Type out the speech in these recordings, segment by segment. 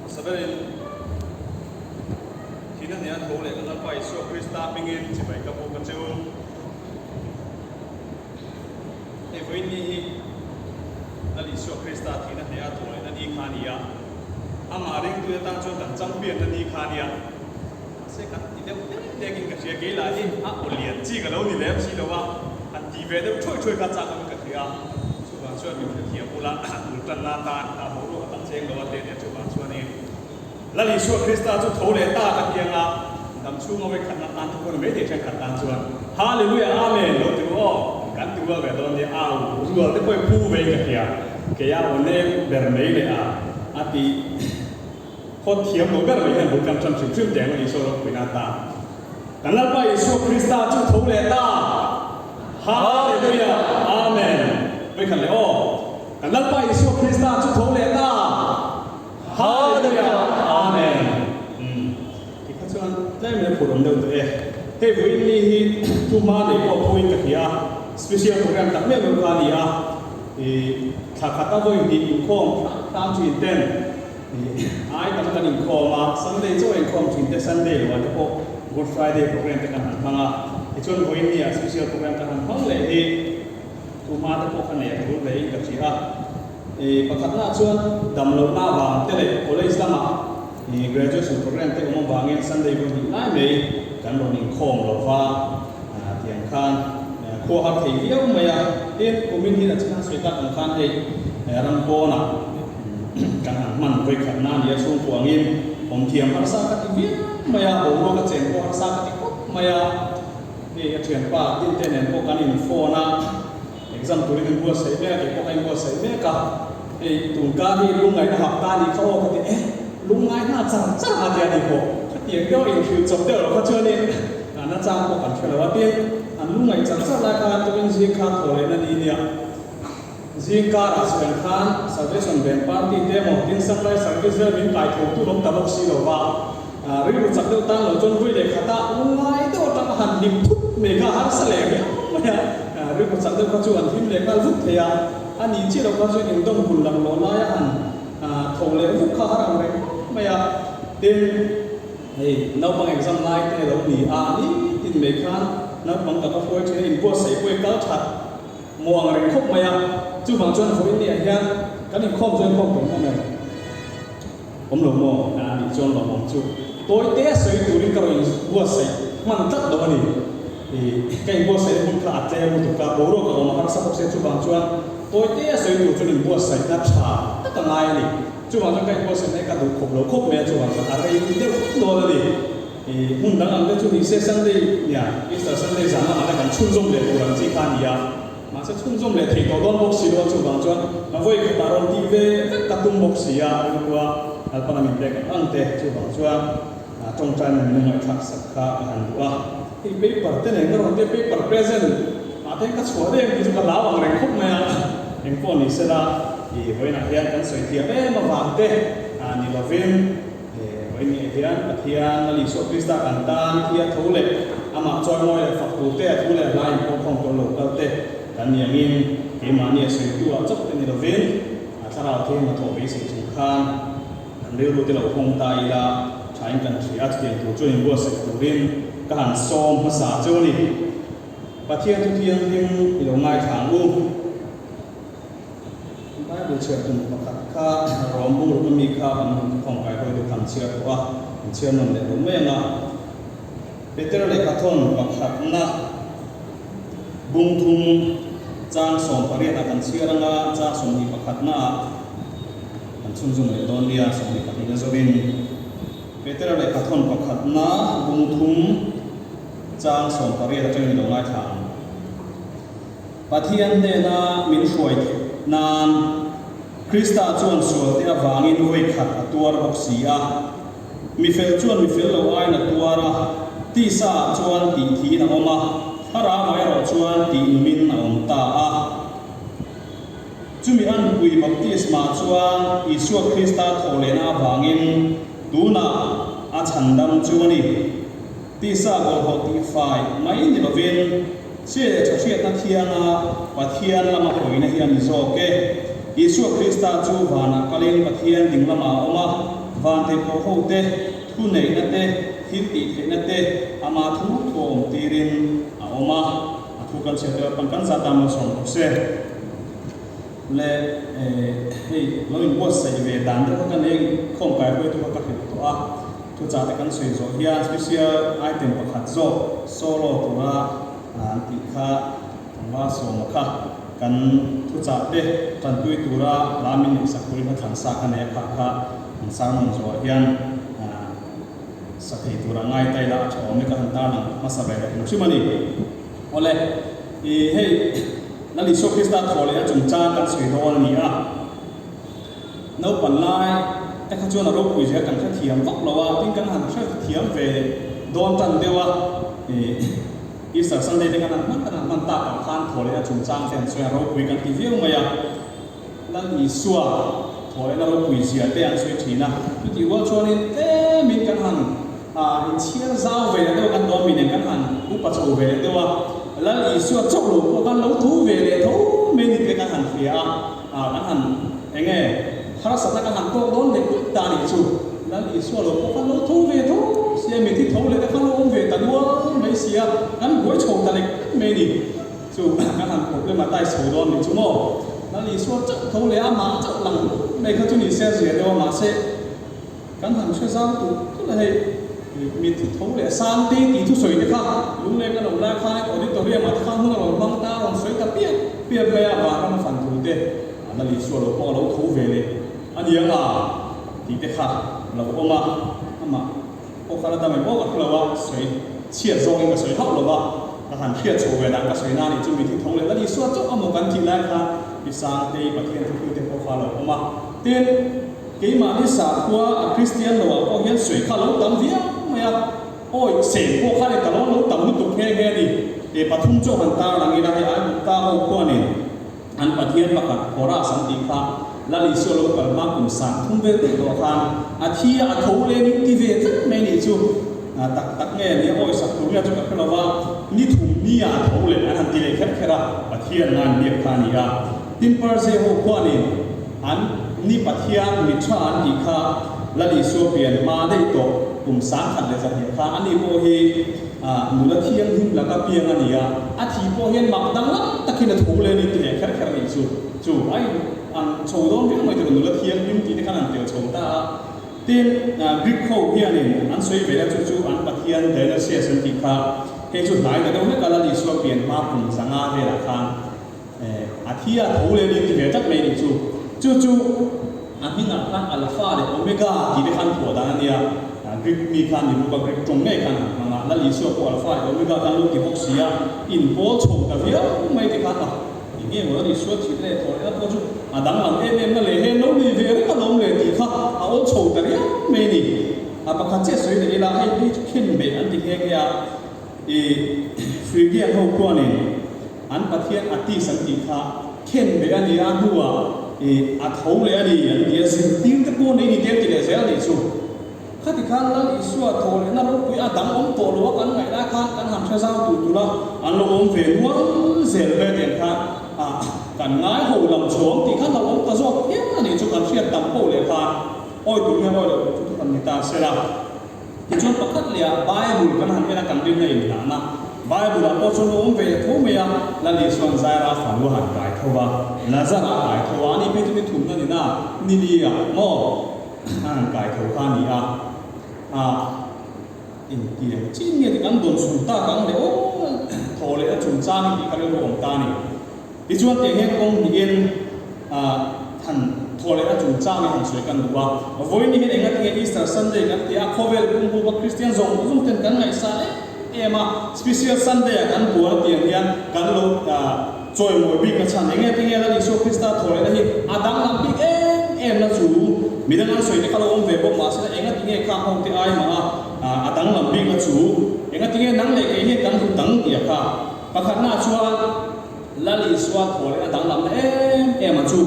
Hmasa berin thihna hniah tho leh kan Lalpa Isua Krista hmingin chibai ka buk a che u. Hei vawiin ni hi Lal Isua Krista thihna hniah tho lehna ni kha a ni a, amah ringtute tan chuan kan champion-na ni kha a nia. Mahse kan ti deuh dek dekin ka hria, kei lah hi a aw lian chi ka lo ni lem si lo a, han ti ve deuh thuai thuai kha chak awm ka hria. Chuvang chuan min hrethiam ula, bul tanna atan a boruak a tam cheng lo a te nia chuvang chuanin Lal Isua Krista chu tho leh ta ka ti anga, dam chhunga vawi khatna tan thu pawh ni maithei thenkhat tan chuan Hallelujah Amen lo ti ru aw, kan ti rual ve dawn nia, au rual te pawh i phu vei ka hria, kei a aw nem ber mai leh a a ti. Khaw thiam lo ber mai hian bul kan tan hrim hrim teng a Isua ropuina atan. Kan Lalpa Isua Krista chu tho leh ta! Hallelujah! Amen! Vawikhat leh aw. Kan Lalpa Isua Krista chu tho leh ta! Hallelujah! Amen! Umm, tikha chuan tlem in a phur awm deuh tawh e. Hei vawiin ni hi thu hma nei pawh phuin ka hria a, special program tak meuh meuh kha a ni a. I thla khat a vawi hnih inkhawm hram hram thin ten Ai tam kan inkhawm a, Sunday chaw inkhawm thin te, Sunday lo ah te pawh Good Friday program te kan han hmang a, tichuan vawiin ni ah special program kan han hmang leh hi thu hma te pawh kha nei a tul ve in ka hria a. Pakhatna ah chuan dam lohna avang te leh college lamah graduation program te awm avangin Sunday vawi hnih lai mai kan rawn inkhawm lo va, tiang khan khua har thei viau mai a. Tin, kumin hi a chhan sawi tak ang khan hei ram pawnah Kan han hman vawikhat na nia chhungkuangin awm thiam harsa ka ti viau mai a, boruak a chen pawh harsa ka ti khawp mai a. Hei a thianpa Dinte nen pawh kan in phone a, exam turin in buatsaih mek a, kei pawh ka in buatsaih mek a. Hei tun kar hi lungngaihna hap ta a nih kha aw ka ti e, lungngaihna a char char a tia ni pawh khatiang deuh a inhrilh chawp deuh loh kha chuanin a nachang pawh kan hre lo a. Tin, an lungngaih char char lai khan tukin zing kha thaw lehna ni nia. Zing karah sawi khan Salvation Band Party te emaw tin Sunrise Service vel min kai tho tur awm ta bawk si lo va, rilru chak deuh tan lo chuan vui leh khatah ngai deuh atanga han hlim thut mai kha harsa leh viau mai a, rilru chak deuh kha chu an hlim leh nghal vut thei a, a nih chiah loh kha chuan indawm kun lang lawh laia han tho leh vut kha har ang reng khawp mai a, tin hei naupang exam lai te lo ni a, nitin mai khan naupang taka hruai thin a inbuatsaih pawh i kal that. Muang reng khawp mai a, chuvang chuan vawiin ni ah hian kan inkhawm chu inkhawm tawh maw mai? Awm lo maw? A nih chuan lawm awm chu tawi te sawi turin ka rawn inbuatsaih hman tlat lo a ni. Ih, ka inbuatsaihna hun kha a tlem lutuk a, boruak a awm a harsa bawk sia, chuvang chuan tawi te sawi tur chuan inbuatsaihna tha tak a ngai a ni. Chuvang chuan ka inbuatsaihna hi ka duh khawp lo khawp mai a, chuvang chuan a rei deuh dawn a ni. Ih, hmun dang ang te chu ni se Sunday nia, Easter Sunday zan lamah te kan chhunzawm leh tur ang chi kha a ni a, mahse chhunzawm leh thei tawh dawn bawk si lo a, chuvang chuan ka vawi khatah rawn tih ve vek ka tum bawk si a, rilrua Lalpana min pek ang ang te, chuvang chuan tawngtai na min ngaihthlak sak kha ka han duh a. Hei paper te nen ka rawn tia paper present ah te hian ka chhuah daih ang tih chu ka hlau ang reng khawp mai a, engpawh ni sela ih vawiinah hian kan sawi thiam em avang te ni lovin, He vawiin hian Pathian Lal Isua Krista kan tan thi a tho leh amah chawimawi leh fak tur te, a thu leh a hla inkhawmkhawm tur lo kal te kan ni angin keimahni a sawitu ah chauh te ni lovin a thlarau te hian hnathawh beisei chung khan kan rilru te lo hawng ta ila thain kan hria a, chutiang tur chuan inbuatsaih turin ka han sawm hmasa cheu a ni. Pathian thu thianghlim i lo ngaithla ang u. Bible chhiar tum pakhat kha Rom bur ka mi kha kan hun khawm kai hawi deuh kha an chhiar tawh a, an chhiar nawn leh lo mai ang a. Peter lehkhathawn pakhatna bung thum chang 18 ah kan chhiar ang a, chang 21 ah kan chhunzawm leh dawn nia, 22 a zawhin Peter lehkhathawn pakhatna bung thum chang 18 atangin i lo ngaithla ang. Pathian hnena min hruai theih nan Krista chuan sualte avangin vawi khat a tuar bawk si a. Mi fel chuan mi fel lo aiin a tuar a, tisa ah chuan tih thiin a awm a, thlarau ah erawh chuan tih numin a awm ta a. Chumi anpui baptisma chuan Isua Krista thawhlehna avangin tunah a chhandam chu a ni. Tisa bawlhhlawh tihfai mai ni lovin, Che leh tha hriatna thianga Pathian lama hawina hi a ni zawk e. Isua Krista chu vanah kalin Pathian ding lamah a awm a. Vantirhkoh hote thuneihna te, thiltihtheihna te ama thu thu awm tirin a awm a, a thu kan chhiar te pan kan zat a malsawm rawh se. Le hei lo inbuatsaih ve dan deuh kha ka nei khawm kai hruaitu kha ka hrilh tawh a, thuchah te kan sawi zawh hian special item pakhat zawk solo tura an tih kha Tlangval sawma kha kan thuchah te tanpui tura hla min neihsak turin kha thlan sa ka nei a kha kha an sermon zawhah hian sa thei tura ngai ta ila a tha awm e ka han tarlang hmasa ve leh hrim hrim a ni. Awle, i hei Lal Isua Krista thaw leh a chungchang kan sawi dawn a ni a, naupan lai te kha chuan a ropui zia kan hrethiam vak lo a, tin kan han hrethiam ve dawn tan deuh a, i Easter Sunday te kan han hman kan han hman tak ah khan thaw lehna chungchang te an sawi a, ropui kan ti viau mai a, Lal Isua thaw lehna ropui zia te an sawi thin a, chutih rual chuanin tlemin kan han inchhiar zau ve leh deuh a, kan dawm mi nen kan han upa chho ve leh deuh a, Lal Isua chauh lo pawh khan lo tho ve leh tho mai ni te kan han hria a, kan han eng nge harsatna kan han tawk dawn leh tlat ta nih chu. Lal Isua lo pawh khan lo tho ve tho sia, mithi tho leh te khan lo awm ve ta nual mai sia, kan buai chho ta lek lek mai ni. Chu kan han problematize chho dawn nih chu maw? Lal Isua chauh tho leh amah chauh lang mai kha chu ni se a zia deuh a, mahse kan han hre zau tulh tulh a hei, mithi tho leh sang te tih thusawi te kha lungleng kan awm lai khan auditorium ah te khan hun a rawn hmang ta a rawn sawi ta piap piap mai a, vanram a fan thu te Lal Isua lo pawh a lo tho ve leh a ni ang a. Tih te kha lo awm a, amah pawh kha la dam em aw ka hre lo a, sawi chhiat zawngin ka sawi hauh lo va, ka han hriat chho ve dan ka sawi na nih chu mithi tho leh Lal Isua chauh amaw kan tih lai khan Pi Sangtei Pathian thuhlu te pawh kha lo awm a, tin keimahni sakhua a Kristian lo ah pawh hian sawi kha lo tam viau mai a, awi seng pawh kha ni ta lo lo tam lutuk nghe nghe a ni, e pathum chauh han tar lang ila hei Aigupta ho khuanin. An Pathian pakhat Horus an tih kha Lal Isua lo kal hma kum 30 vel daih tawh khan a thi a, a tho leh ning ti ve tlat mai nih chu tak tak nge nia awi sak tur nge chu ka hre lo va, ni thum ni ah a tho leh an han ti leh kher kher a, Pathian nga an biak kha a ni a. Tin Persia ho khuanin an ni Pathian mi tha an tih kha Lal Isua pian hma daih tawh kum 1100 khan ani pawh hi A nula thianghlim laka piang a ni a, a thi pawh hian mak danglam takin a tho leh a ni ti leh kher kher a nih chu. Chu a in an chho dawn viau mai tur nula thianghlim tih te khan an tel chho ta a. Tin, Greek ho hianin an sawi ve a, chu chu an pathian Dionysius an tih kha, hei chu hnai ta deuh hlek a, Lal Isua pian hma kum 500 velah khan a thi a tho leh a ni ti ve tlat mai a nih chu. Chu chu a hmingah khan Alpha leh Omega tih te khan phuah dan a nia. Greek mi khan ni bawk a, Greek tawng ngei khan han hmang a, Lal Isua pawh Alpha leh Omega khan lo ti bawk si a, inpawl chho ta viau mai ti khan a, eng nge maw Lal Isua thih leh thaw lehna pawh chu a danglam em em na leh he lo ni ve reng alawm le tih kha a awl chho ta riau mai a ni. A pakhat chiah sawi leh ila, hei phei chu khenbeh an ti nghe nghe a, I Phrygian ho khuanin an pathian Attis an tih kha khenbeh a ni a, hnuah i a tho leh a ni an ti a, zirtir te pawh nei ni te an ti leh zel a nih chu. Khati khan Lal Isua thaw lehna ropui a dang awm tawh lo a kan ngaih lai khan kan han hre zau tur tur a, an lo awm ve nual zel mai a tiang khan ah kan ngai ho lam chhuang tih khan lo awm ta zawk hial a nih chu kan hriat tam poh leh khan awi tur nge awi loh tur chu thu kan ni ta sela. Tichuan pakhat leh ah Bible kan han en a kan rinna inhlahna Bible ah pawh chuan a awm ve leh tho mai a, Lal Isua'n Zaira fanu a han kai tho va, Lazara a kai tho a, ani phei chu ni thumna ni na, ni li ah maw a han kai tho kha a ni a, ah engtiang chin nge tih kan dawn chhun tak ang leh aw thaw leh a chungchang hi tih kha rilru awm ta a ni. Tichuan tiang hian kawng hnihin han thaw leh a chungchang hi han sawi kan duh a. Vawiin hian enga tinge Easter Sunday kan ti a, khawvel pum hupa Kristian zawng zawng ten kan ngaihsah em em a, Special Sunday ah kan bual tiang hian kan lo chawimawi bik na chhan enge tinge Lal Isua Krista thaw lehna hi a danglam bik em em na chu midang an sawi te kha lo awm ve bawk mahse enga tinge khang ho te ai mah a a danglam bik na chu enga tinge nang leh kei hian kan hmu dang tih a kha pakhatna chuan Lal Isua thaw lehna danglamna em em a chu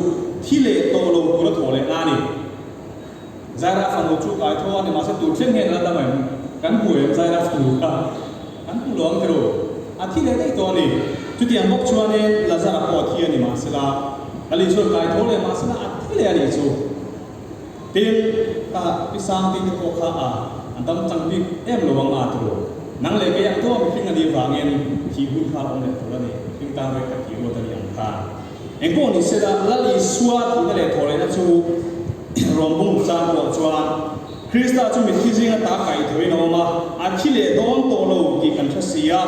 thi leh tawh lo tura thaw lehna a ni. Zaira fanu chu kai tho a ni mahse tur thleng hian a la dam em? Kan hmu em Zaira fanu kha? Kan hmu lo ang tiro. A thi leh daih tawh a ni. Chutiang bawk chuanin Lazara pawh a thi a ni mahsela Lal Isua'n kai tho leh mahsela a thi leh a nih chu. Tin, kha Pi Sangtei te pawh kha a an dam chang bik em lo ang a tiraw? Nang leh kei ang tawh mihring a nih vangin thih hun kha a awm leh tur a ni. Mihring tan rei tak thih ruat a ni ang kha. Engpawh ni sela, Lal Isua thihna leh thawhlehna chu rawn bung chan pawh chuan Krista chu mitthi zinga ta kaih thoin a awm a, a thi leh dawn tawh lo tih kan hre si a,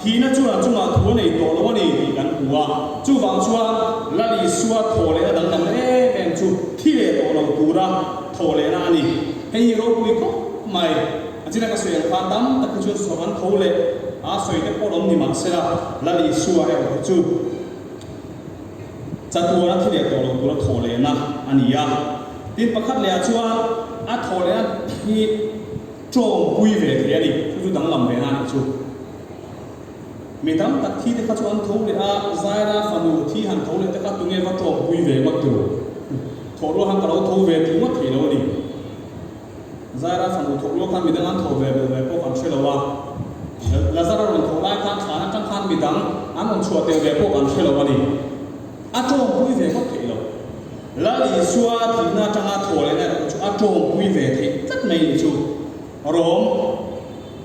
thihna chuan a chungah thu a nei tawh lo a ni tih kan hmu a. Chuvang chuan Lal Isua thaw lehna danglam em em chu thi leh tawh lo tura thaw lehna a ni. Hei hi ropui khawp mai. A china ka sawi ang khan tam tak hi chuan saw an tho leh a sawi te pawh awm ni mah sela, Lal Isua erawh hi chu Chatuan a thi leh tawh lo tura thawh lehna a ni a. Tin, pakhat lehah chuan a thawh lehna hi tawngpui ve thei a ni. Chu chu danglam vena a nih chu. Mi tam tak thi te kha chu an tho leh a, Zaira fanu thi han tho leh te kha tunge va tawngpui ve ngawt tur? Thawh rual khan ka lo tho ve tih ngawt thei lo a ni. Zaira fanu thawk luak khan midang an tho ve belh ve pawh kan hre lo a, Lazara rawn thawh lai khan thlan atang khan midang an rawn chhuah tel ve pawh kan hre lo a ni. A tawngpui ve ngawt theih lo. Lal Isua thihna atanga thaw lehna erawh chu a tawngpui ve theih tlat mai ni chu. Rom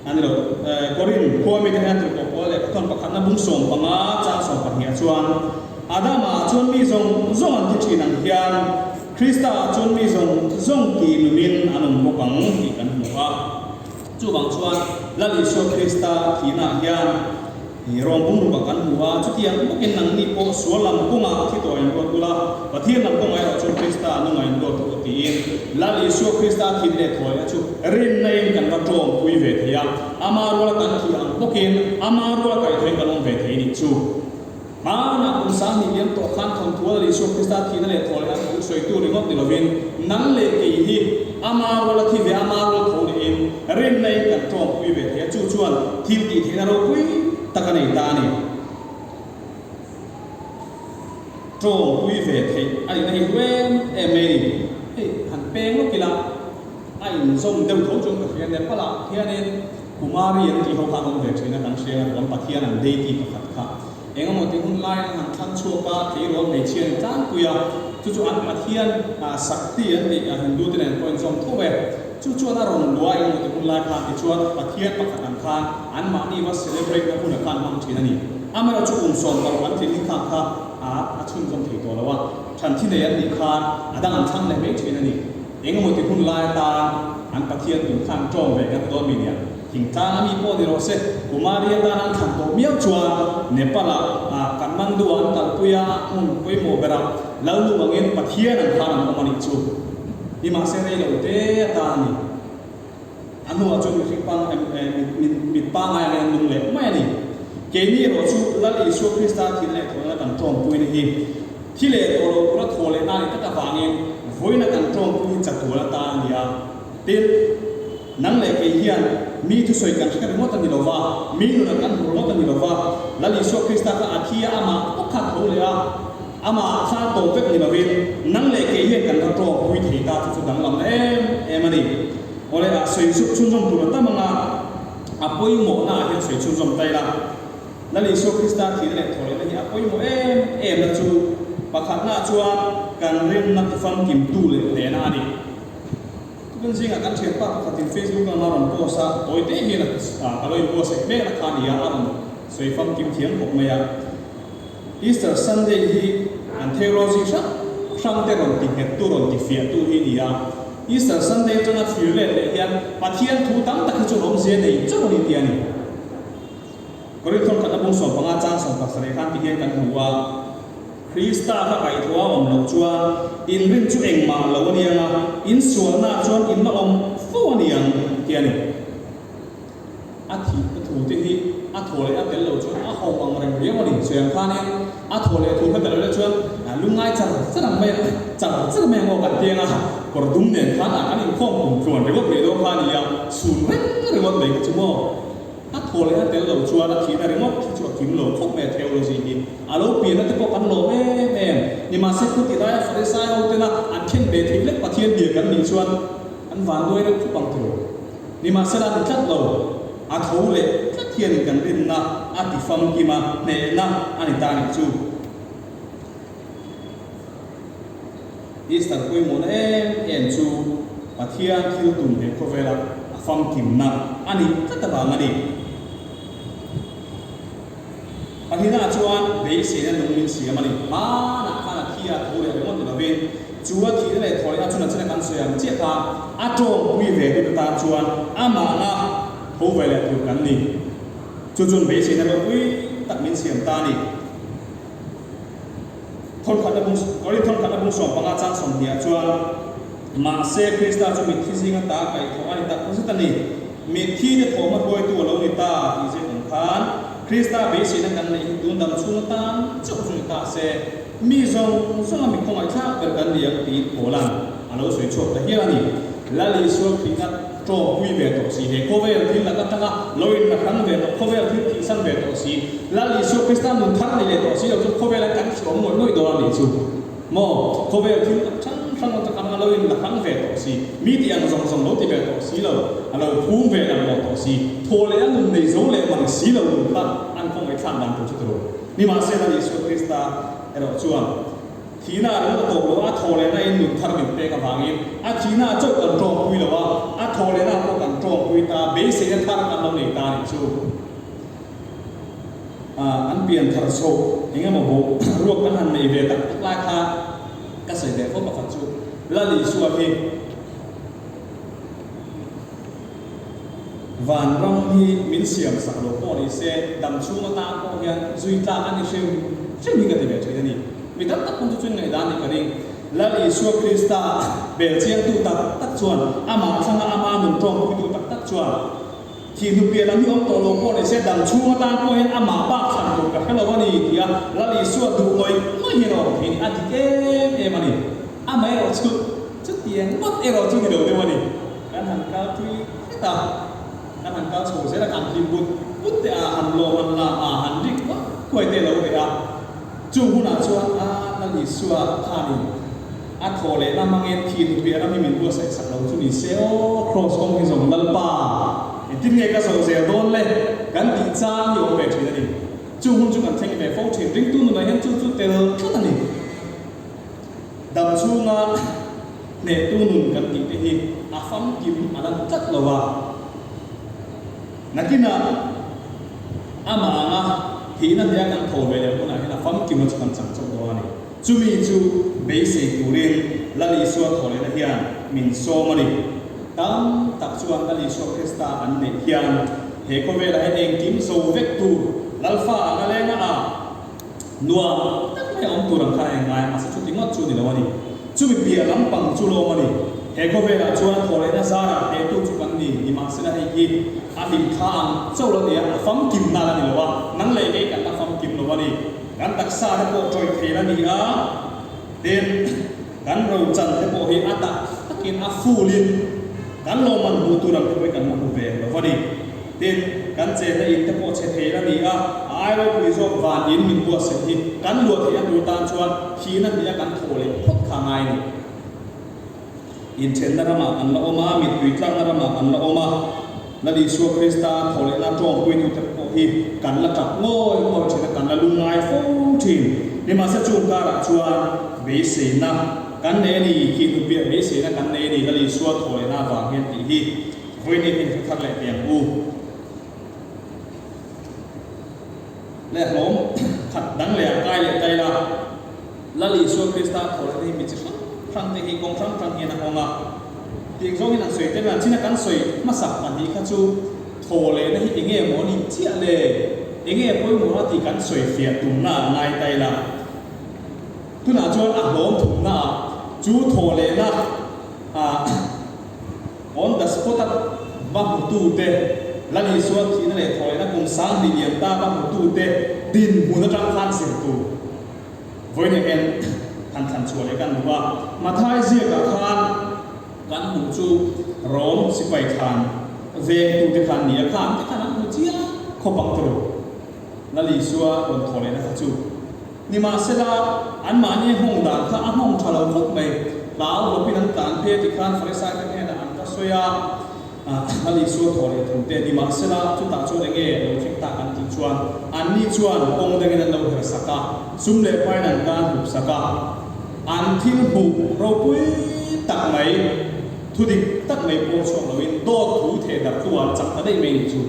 a ni lo, Korin khua mite hian tirhkoh pawl leh khaw pakhatna bung 15 chang 12 ah chuan Adama chuan mi zawng zawng an thi thin ang hian Krista ah chuan mi zawng zawng tih nungin an awm bawk ang tih kan hmu a. Chuvang chuan Lal Isua Krista thihna ah hian rawng bungruk ah kan hmu a, chutiang bawkin nangni pawh sual lam kawngah thi tawh in ruat ula, Pathian lam kawngah erawh chuan Krista nungah in ruat rawh u tiin Lal Isua Krista thih leh thawi a chu rinna in kan va tawngpui ve thei a, ama ruala kan thih ang bawkin ama ruala kaihthawhin kan awm ve thei nih chu. Hmanah kum 2000 liam tawh khan thawnthu a Isua Krista thihna leh thaw leh a thu sawitu ringawt ni lovin nang leh kei hi ama rual a thi ve, ama rual tho lehin rinna in kan tawngpui ve thei a, chu chuan thil tih theihna ropui tak a nei ta a ni. Tawngpui ve theih a nihna hi hlu em em mai a ni. Hei han peng lawk ila a inzawm deuh tho chuan ka hria Nepal ah hianin Kumari an tih ho kha an awm ve thin a, kan hria a, kan Pathian an deity pakhat kha engemaw ti hun laiin an han thlang chhuak a, tleirawl hmeichhia an tlangpui a, chu chu an Pathian Sakti an tih Hindu te nen pawh inzawm tho e. Chu chuan a rawn luah engemaw ti hun lai khan tichuan Pathian pakhat ang khan anmahni va celebrate na hunah khan hmang thin a ni. Amaherawhchu kum 16 an tlin hi khang kha a chhunzawm thei tawh lo a, than thi nei an nih khan a dang an thlang leh mai thin a ni. Engemaw ti hun lai atan an Pathian tum khan tawng ve kan dawn mi nia. Thingtlang a mi pawh ni rawh se, Kumari atan an thlan tawh miau chuan Nepal ah Kathmandu ah an kalpui a, hmun pawimawh berah Lalnu angin Pathian an khan an awm a nih chu. Nimahse rei lo te atan a ni. A hnuah chuan mihring pang mit pangngai angin an nung leh mai a ni. Keini erawh chu Lal Isua Krista thil leh thawhna kan tawngpuina hi thi leh tawh lo tura thaw leh na ni tak avangin vawiina kan tawngpui hi chatuan atan a ni a. Tin, nang leh kei hian mi thusawi kan hre ringawt a ni lo va, mi nuna kan hmu ringawt a ni lo va, Lal Isua Krista kha a thi a, amah pawh kha a tho leh a, amah kha a tawp vek ni lovin nang leh kei hian kan va tawngpui thei ta chu chu danglam em em a ni. Awle, a sawi chhunzawm tur a tam ang a. A pawimawhna ah hian sawi chhunzawm ta ila, Lal Isua Krista thihna leh thawhlehna hi a pawimawh em em na chu pakhatna chuan kan rinna tifamkimtu leh hnehna a ni. Tukin zingah kan thianpa pakhatin Facebook lama rawn post a, tawi te hian a ka lo inbuatsaih mek na kha a ni a, a rawn sawi famkim thiam khawp mai a. Easter Sunday hi an theology hrang hrang te rawn ti nghet tu, rawn ti fiah tu hi a ni a. Easter Sunday atanga thlir let leh hian Pathian thu tam tak hi chu awmzia nei chauh a ni tih a ni. Korinth khatna bung 15 chang 17 khan ti hian kan hmu a, Krista kha kaihthawh a awm loh chuan inrin chu engmah lo a ni ang a, insualnaah chuan in la awm fo a ni ang tih a ni. A thih ka thu te hi a thaw leh a tel lo chuan a ho ang reng riau a ni. Sawi ang khanin a thaw leh thu kha tel lo leh chuan lungngai char char ang mai a, char char mai ang aw kan tiang a, kawr dum nen khan a kan inkhawm kum tluan ringawt mai dawn kha a ni a, chhun reng ringawt mai kha chu maw. A thaw leh a tel lo chuan a thihna ringawt khi chu a kim lo khawp mai a theology hi. A lo pianna te pawh kan lawm em em. Nimahse khuti laia Farisai ho tena an khen ve theih lek Pathian bia kan nih chuan an vanduai reuh khawp ang tiraw. Nimahsela a ti tlat lo, a tho leh tlat hianin kan rinna a ti famkim a, hnehna a ni ta nih chu. Easter pawimawhna em em chu Pathian thil tum he khawvela a famkimna a nih tlat avang a ni. Pahnihnaah chuan beiseina nung min siam a ni. Hmanah khan a thi a tho leh ringawt ni lovin chu a thihna leh thawhlehna chhunah china kan sawi ang chiah kha a tawngpui ve tute tan chuan amahna tho ve leh tur kan ni. Chu chuan beiseina ropui tak min siam ta a ni. Thawnkhatna bung, Korin thawnkhatna bung 15 chang 20 ah chuan, Mahse, Krista chu mitthi zinga ta kaihthawh a ni tak zet a ni. Mitthi te thawhma hruaitu a lo ni ta tih zet ang khan, Krista beiseina kan neih hi tun dam chhung atan chauh chu ni ta se, mi zawng zawnga mi khawngaihthlak ber kan ni ang tiin Paula'n a lo sawi chhuak ta hial a ni. Lal Isua Khrihna tawngpui ve tawh si, he khawvel thil lak atanga lo inla hrang ve tawh, khawvel thil thihsan ve tawh si, Lal Isua Krista nun thar nei leh tawh si lo chu khawvela kan hriawm ngawih ngawih dawn a nih chu maw? Khawvel thil lak hrang hrang atanga lo inla hrang ve tawh si, mi tih ang zawng zawng lo ti ve tawh si lo, a lo phum ve lang mawh tawh si, thaw leh a nun nei zo leh mang si lo nun kha an khawngaihthlak dan tur chu turu. Nimahse Lal Isua Krista erawh chuan. Thihna a ringawt tawp lo a, a thaw lehna in nun thar min pek avangin a thihna ah chauh kan tawngpui lo a, a thaw lehna ah pawh kan tawngpui ta, beiseina thar kan lo nei ta a nih chu. An pian thar chho eng emaw bawh ruak kan han nei ve tak tak lai kha ka sawi ve fo pakhat chu Lal Isua hi Vanram hi min siam sak lo pawh ni se, dam chhung atan pawh hian zui tlak a ni hrim hrim hi ka ti ve thin a ni. Mi tam tak pawn chu chuan ngaihdan ni ka ring. Lal Isua Krista bel chiangtu tak tak chuan, amah thlanga ama nun tawngpuitu tak tak chuan, thih hnu pian lam hi awm tawh lo pawh ni se, dam chhung atan pawh hian amah bak thlan tur ka hre lo a ni tia Lal Isua duh ngawih ngawih hian a awm thei a ni. A dik em em a ni. Amaherawh chu chutiang ngawt erawh chu ni lo deuh a ni. Kan han kal tui hret a, kan han kal chho zel a, kan hlim but but te a, han lawm han lam a, han rik huai huai te a lo reh a. Chung hunah chuan a Lal Isua khanin a thaw lehna hmangin thih hnu piah ram hi min buatsaih sak lo chu ni se aw, Kraws kawng hi zawng Lalpa, engtin nge ka zawh zel dawn le? Kan tih chang hi awm ve thin a ni. Chung hun chu kan thleng ve fo thin. Ringtu nunah hian chu chu tel tlat a ni. Dam chhunga hnehtu nun kan tih te hi a famkim a la tlat lo a. Nakinah amah anga thihna hneha kan tho ve leh hunah hian a famkima chu kan chang chauh dawn a ni. Chumi chu beisei turin Lal Isua thawhlehna hian min sawm a ni. Tam tak chuan Lal Isua Krista an neih hian he khawvelah hian engkim zo vek tur Lalfa anga lenga a Nuam tak mai a awm tur ang khan a inngai a, mahse chuti ngawt chu a ni lo a ni. Chumi piah lampang chu lawm a ni. He khawvelah chuan thawhlehna zarah hnehtu chu kan ni, nimahsela hei hi a hlimthla ang chauh la ni a, a famkimna la ni lo a, nang leh kei kan la famkim lo a ni. Kan taksa te pawh tawih thei la ni a, tin, kan rochan te pawh hi a tak takin a full in kan lawmman hmuh tur ang te pawh hi kan la hmu ve lo a ni. Tin, kan chenna in te pawh chhe thei la ni a, a ai ropui zawk van in min buatsaih hi kan luah theihna tur tan chuan thihna hnih a kan thawh leh phawt kha a ngai a ni. Inthenna ramah kan la awm a, mittui tlakna ramah kan la awm a, Lal Isua Krista thawh lehna tawngpuitute pawh hi kan la tap ngawih ngawih thin a, kan la lungngai fo thin. Nimahse chung karah chuan beiseina kan nei a ni, thih hnupiah beiseina kan nei a ni Lal Isua thawh lehna avang hian tih hi. Vawiin hi hre thar leh teh ang u. Leh hlawm khat dang leh ah kai leh ta ila, Lal Isua Krista thawhlehna hi mi chi hrang hrang te hi kawng hrang hrang hian a hawng a. Tiang zawng hian an sawi tel a, china kan sawi hmasak pahnih kha chu thawhlehna hi enge maw ni chiah le, enge pawimawhna tih kan sawi fiah tumna ah ngai ta ila. Tunah chuan a hlawm thumna ah chu thawhlehna ah On the spot a va hmutute, Lal Isua thihna leh thawhlehna kum 2000 lian ta va hmutute dinhmun atang khan zir tur vawiin hian han thlan chhuah leh kan duh a. Mathai ziakah khan kan hmuh chu Rom sipai thlan vengtute khan ni a, khan te khan an hmu chiang khawp ang tawh. Lal Isua rawn thawhlehna kha chu Nimahsela, anmahni a nghawng dan kha a nghawng tha lo khawp mai. Hlau hlawpin an tlan phei a ti khan Pharisaite hnenah an va sawi a, Lal Isua thaw leh thu te. Nimahsela, chutah chuan enge lo thleng tak an tih chuan, anni chuan kawng dangin an lo her sak a, sum leh pain an tan hup sak a. An thil hmuh ropui tak mai, thu dik tak mai pawh chhuak loin dawt thu theh darh tu an chak ta daih mai nih chu.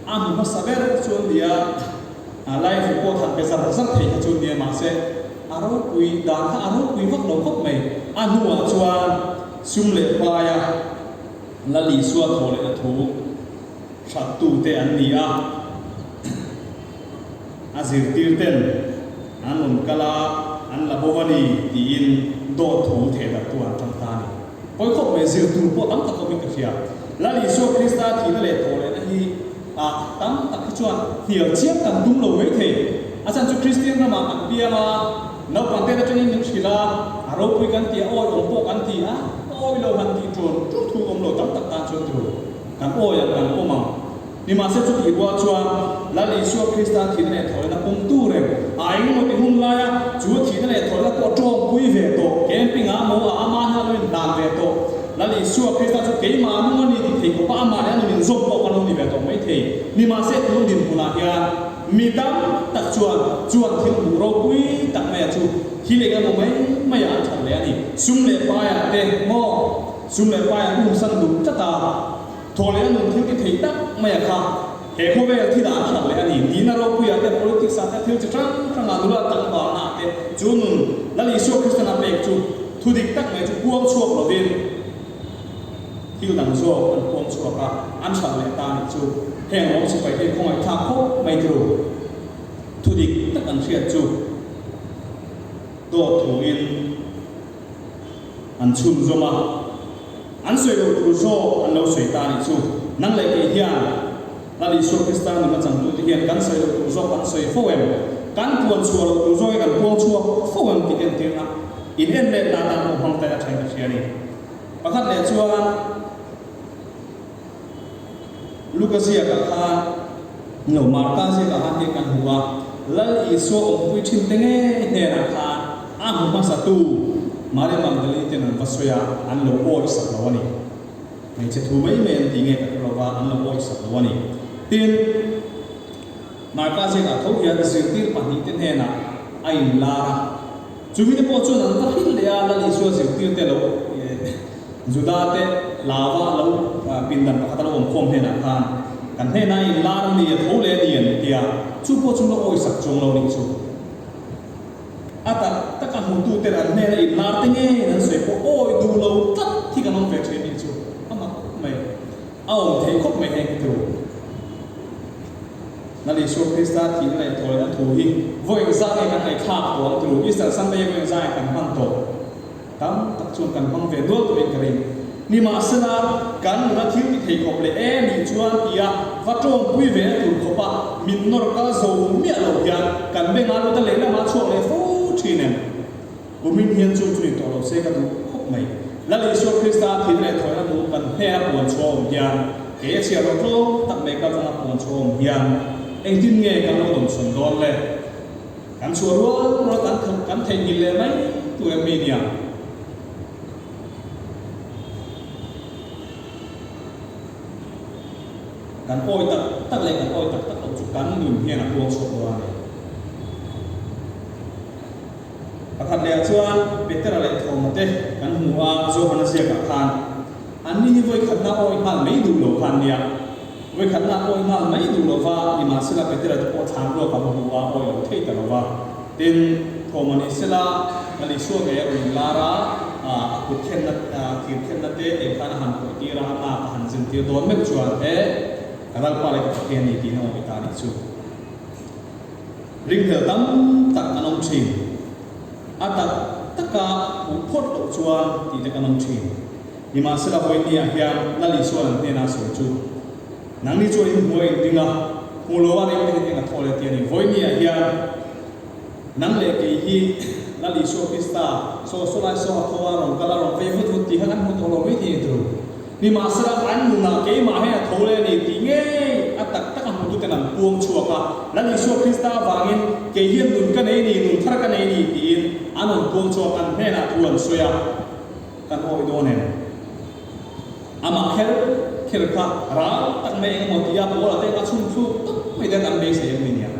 A hmu hmasa ber chu an nia, a live report han pe zar zar thei kha chu an nia, mahse a ropui dan kha a ropui vak lo khawp mai. A hnuah chuan sum leh paia Lal Isua thaw lehna thu hrattute an ni a, a zirtirten an rawn kal a, an la bo a ni tiin dawt thu thehdarhtu an tang ta a ni. Pawi khawp mai zir tur pawh tam tak awmin ka hria. Lal Isua Krista thihna leh thawh lehna hi ah tam tak hi chuan hnial chiam kan tum lo mai thei. A chhan chu Kristian ramah kan piang a, naupang te atangin min hrilh a, a ropui kan ti a, awi awm pawh kan ti a, awi lo han tih ṭawn ṭul thu awm lo tam tak tan chuan tiro kan awi ang kan pawm ang. Nimahse chutih rual chuan Lal Isua Krista thihna leh thawhna pumtu reng a engemaw ti hun laia chu thihna leh thawhna pawh tawngpui ve tawh, camping ah maw ah ama hian lo inhlan ve tawh. Lal Isua Krista chu keimah nung a ni ti thei khawpa amah leh a nun inzawm pawh kan lo ni ve tawh mai thei. Nimahse tun dinhmunah hian mi tam tak chuan chuan thil hmuh ropui tak maia chu thil eng emaw mai maiah an that leh a ni. Sum leh paiah te maw sum leh paiah an umsan duh tlat a. Thaw leh a nun thil ti thei tak mai a kha. He khawvel thil ah an hralh leh a ni. Nihna ropuiah te, politics ah te, thil chi hrang hrang ah nula tlangvalna ah te chu nun Lal Isua Kristan a pek chu thu dik tak mai chu puang chhuak lovin thil dang zawk an puang chhuak a, an hralh leh ta nih chu heng rawng sipai te khawngaih thlak khawp mai tiro. Thu dik tak an hriat chu dawt thuin an chhunzawm a. An sawi loh tur zawk an lo sawi ta nih chu. Nang leh kei hian Lal Isua Krista nuna changtute hian kan sawi loh tur zawk kan sawi fo em? Kan puan chhuah loh tur zawk hi kan puang chhuak fo em tih entirna in en let na atan pawh hmang taih a thain ka hria a ni. Pakhat leh chuan Luka ziakah khan no Marka ziakah khan hei kan hmu a, Lal Isua awmpui thin te ngei hnenah khan a hmu hmasatu Maria Magdalene ten an va sawi a, an lo awi sak lo a ni. Hmeichhe thu mai mai an ti nge ka hre lo va, an lo awi sak lo a ni. Tin, Marka ziakah tho hian zirtir pahnihte hnenah a inlar a, chumi te pawh chuan an va hrilh leh a, Lal Isua zirtirte lo Juda te lava lo pindan pakhat a lo awm khawm hnenah khan kan hnenah in lar a ni, a tho leh a ni an ti a, chu pawh chu la awisak chuang lo nih chu. A tak taka hmutu ten an hnena in lar te ngeiin an sawi pawh awi duh lo tlat hi kan awm ve thin nih chu a mak khawp mai, a awm thei khawp mai heng hi tiro. Lal Isua Krista thihna leh thawlna thu hi vawi engzah nge kan ngaihthlak tawh ang tiro, Easter Sunday vawi engzah nge kan hman tawh? Tam tak chuan kan hmang ve nual tawhin ka ring. Nimahsela, kan nuna thil ti thei khawp leh e nih chuan tia va tawngpui ve na tur khawpa min nawr kal zo miah lo hian kan bengah lut a lehlamah chhuak leh fo thin em? Kumin hian chung chu ni tawh lo se ka duh khawp mai. Lal Isua Krista thil leh thawhna duh kan hnena puan chhuah awm hian, kei a chhiar lo tlawm tak mai kaltlanga puan chhuah awm hian engtin nge kan lo dawmsawn dawn le? Kan chhuah rual rual kan kan theihnghilh leh mai tur em mi nia? Kan awi tak tak leh kan awi tak tak loh chu kan nun hian a puang chhuak dawn a ni. Pakhat lehah chuan Petera leh Thoma te kan hmu a, Johana ziakah khan anni hi vawikhatna awi nghal mai duh lo khan nia. Vawikhatna awi nghal mai duh lo va, nimahsela Petera te pawh thlan ruak a va hmu a, awi lo thei ta lo va. Tin, Thoma ni sela Lal Isua ngei a rawn inlar a, a kut khenna, thir khenna te tiang khan a han khawih tir a, a nak a han zin tir dawn meuh chuan, He, ka Lalpa leh ka Pathian ni tiin a awi ta a nih chu. Ringhlel tam tak an awm thin. A tak taka hmuh phawt loh chuan tih te kan awm thin. Nimahsela vawinia hian Lal Isua'n an hnena a sawi chu, Nangni chuan in hmu a in ring a, hmu lo a ring te hi eng a thaw leh ti a ni. Vawinia hian nang leh kei hi Lal Isua Krista saw saw lai saw a tho a, rawn kal a, rawn vei vut vut tih kha kan hmu tawh lo mai thei a ni turu. Nimahsela an nunah keimah hian a tho leh a ni tih ngei a tak tak a hmututen an puang chhuak a, Lal Isua Krista avangin kei hian nun ka nei a ni, nun thar ka nei a ni tiin an rawn puang chhuak, an hnenah thu an sawi a, kan awih dawn em? Amah kher kher kha ral tak mai engemaw tia Paula te a chhun thluk tak mai ten an beisei em ni nia?